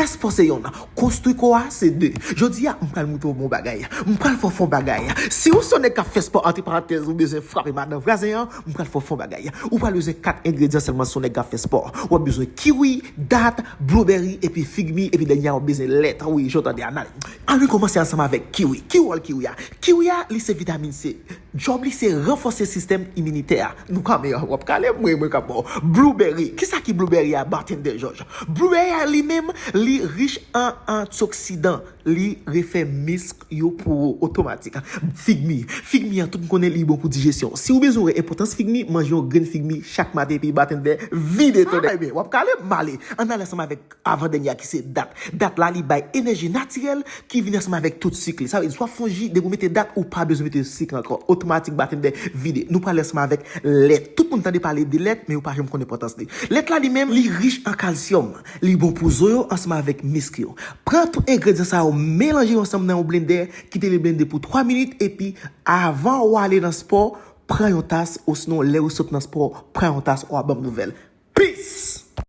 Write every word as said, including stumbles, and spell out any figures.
Fè spò se yonn, konstwi kò a se de. Jodi a, m pral moutre w bon bagay. M pral fè w fè yon bagay. Si w se yon nèg k ap fè spò, antre parantèz, ou bezwen frape madan vwazen an, m pral fè w fè yon bagay. Ou pral bezwen kat engredyan sèlman si w se yon nèg k ap fè spò. W ap bezwen kiwi, dat, blueberry, epi fig mi, epi dènye a, w ap bezwen lèt. Wi, jan w tande a, n ale. Ann nou kòmanse ansanm avèk kiwi. Ki wòl kiwi a? Kiwi a, li se vitamin C. Djòb li se ranfòse sistèm iminitè a. Nou ka meyè, w ap kale mwen, mwen ka ba w. Blueberry. Kisa ki blueberry a, Bartender Jòj? Blueberry a li menm, li rich an antioksidan. Li refè misk yo pou ou otomatik. Fig mi. Fig mi an, tout moun konnen li bon pou dijesyon. Si w bezwen wè enpòtans fig mi, manje yon grenn fig mi chak maten epi Bartender vide tonnè. Ebyen, w ap kale m ale. Ann ale ansanm avèk avan dènye a ki se dat. Dat la, li bay enèji natirèl ki vini ansanm avèk tout sik li. Sa vle di, si w ap fè yon ji, depi w mete dat, ou pa bezwen mete sik ankò. Otomatik, Bartender vide. Nou prale ansanm avèk lèt. Tout moun tande pale de lèt, men yo pa janm konn enpòtans li. Lèt la li menm, li rich an kalsyòm. Li bon pou zo yo ansanm avèk misk yo. Pran tout engredyan sa yo, melanje yo ansanm nan yon blendè, kite li blende pou twa minit, epi avan w ale nan spò, pran yon tas, osinon lè w sot nan spò, pran yon tas, w a ban m nouvèl.